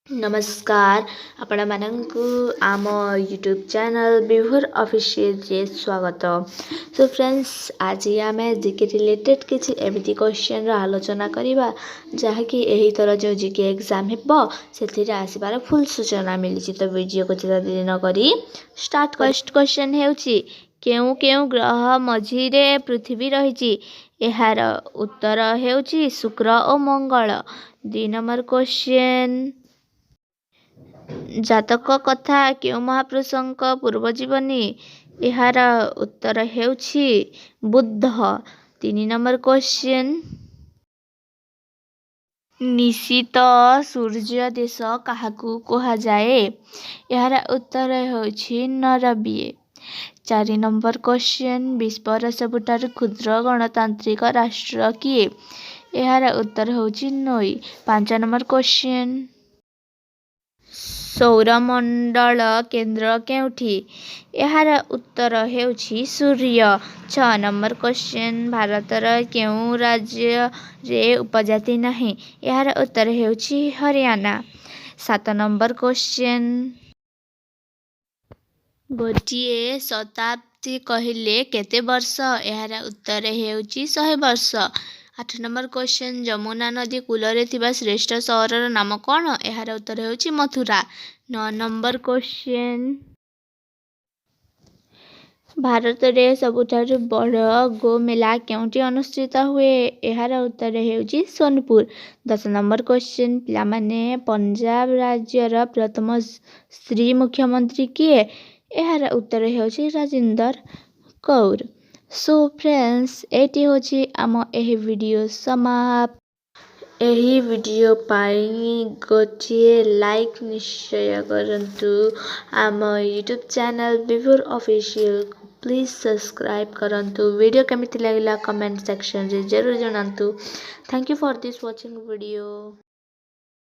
ନମସ୍କାର, ଆପଣମାନଙ୍କୁ ଆମ ୟୁଟ୍ୟୁବ୍ ଚ୍ୟାନେଲ୍ ବିଭୋର ଅଫିସିଆଲରେ ସ୍ୱାଗତ। ସୋ ଫ୍ରେଣ୍ଡସ୍, ଆଜି ଆମେ ଜିକେ ରିଲେଟେଡ଼୍ କିଛି ଏମିତି କ୍ୱେଶ୍ଚନ୍ର ଆଲୋଚନା କରିବା, ଯାହାକି ଏହିଥର ଯେଉଁ ଜିକେ ଏକ୍ଜାମ୍ ହେବ ସେଥିରେ ଆସିବାର ଫୁଲ୍ ସୂଚନା ମିଳିଛି। ତ ଭିଡ଼ିଓକୁ ଦେରି ନକରି ଷ୍ଟାର୍ଟ। ଫାର୍ଷ୍ଟ କ୍ୱେଶ୍ଚନ୍ ହେଉଛି, କେଉଁ କେଉଁ ଗ୍ରହ ମଝିରେ ପୃଥିବୀ ରହିଛି? ଏହାର ଉତ୍ତର ହେଉଛି ଶୁକ୍ର ଓ ମଙ୍ଗଳ। 2 ନମ୍ବର କ୍ୱେଶ୍ଚନ୍, ଜାତକ କଥା କେଉଁ ମହାପୁରୁଷଙ୍କ ପୂର୍ବଜୀବନୀ? ଏହାର ଉତ୍ତର ହେଉଛି ବୁଦ୍ଧ। 3 ନମ୍ବର କ୍ୱେଶ୍ଚନ୍, ନିଶିତ ସୂର୍ଯ୍ୟ ଦେଶ କାହାକୁ କୁହାଯାଏ? ଏହାର ଉତ୍ତର ହେଉଛି ନରୱେ। 4 ନମ୍ବର କ୍ୱେଶ୍ଚନ୍, ବିଶ୍ୱର ସବୁଠାରୁ କ୍ଷୁଦ୍ର ଗଣତାନ୍ତ୍ରିକ ରାଷ୍ଟ୍ର କିଏ? ଏହାର ଉତ୍ତର ହେଉଛି ନରୱେ। 5 ନମ୍ବର କ୍ୱେଶ୍ଚନ୍, ସୌରମଣ୍ଡଳ କେନ୍ଦ୍ର କେଉଁଠି? ଏହାର ଉତ୍ତର ହେଉଛି ସୂର୍ଯ୍ୟ। 6 ନମ୍ବର କ୍ୱେଶ୍ଚନ୍, ଭାରତର କେଉଁ ରାଜ୍ୟରେ ଉପଜାତି ନାହିଁ? ଏହାର ଉତ୍ତର ହେଉଛି ହରିୟାଣା। 7 ନମ୍ବର କ୍ୱେଶ୍ଚନ୍, ଗୋଟିଏ ଶତାବ୍ଦୀ କହିଲେ କେତେ ବର୍ଷ? ଏହାର ଉତ୍ତର ହେଉଛି 100 ବର୍ଷ। 8 ନମ୍ବର କ୍ୱେଶ୍ଚନ୍, ଯମୁନା ନଦୀ କୂଳରେ ଥିବା ଶ୍ରେଷ୍ଠ ସହରର ନାମ କ'ଣ? ଏହାର ଉତ୍ତର ହେଉଛି ମଥୁରା। 9 ନମ୍ବର କ୍ୱେଶ୍ଚନ୍, ଭାରତରେ ସବୁଠାରୁ ବଡ଼ ଗୋମେଳା କେଉଁଠି ଅନୁଷ୍ଠିତ ହୁଏ? ଏହାର ଉତ୍ତର ହେଉଛି ସୋନପୁର। 10 ନମ୍ବର କ୍ୱେଶ୍ଚନ୍ ପିଲାମାନେ, ପଞ୍ଜାବ ରାଜ୍ୟର ପ୍ରଥମ ସ୍ତ୍ରୀ ମୁଖ୍ୟମନ୍ତ୍ରୀ କିଏ? ଏହାର ଉତ୍ତର ହେଉଛି ରାଜିନ୍ଦର କୌର। ସୋ ଫ୍ରେଣ୍ଡସ୍, ଏଇଟି ହେଉଛି ଆମ ଏହି ଭିଡ଼ିଓ ସମାପ୍ତ। ଏହି ଭିଡ଼ିଓ ପାଇଁ ଗୋଟିଏ ଲାଇକ୍ ନିଶ୍ଚୟ କରନ୍ତୁ। ଆମ ୟୁଟ୍ୟୁବ୍ ଚ୍ୟାନେଲ୍ ବିଭୋର ଅଫିସିଆଲକୁ ପ୍ଲିଜ୍ ସବସ୍କ୍ରାଇବ୍ କରନ୍ତୁ। ଭିଡ଼ିଓ କେମିତି ଲାଗିଲା, କମେଣ୍ଟ ସେକ୍ସନରେ ଜରୁର ଜଣାନ୍ତୁ। Thank you for this watching video.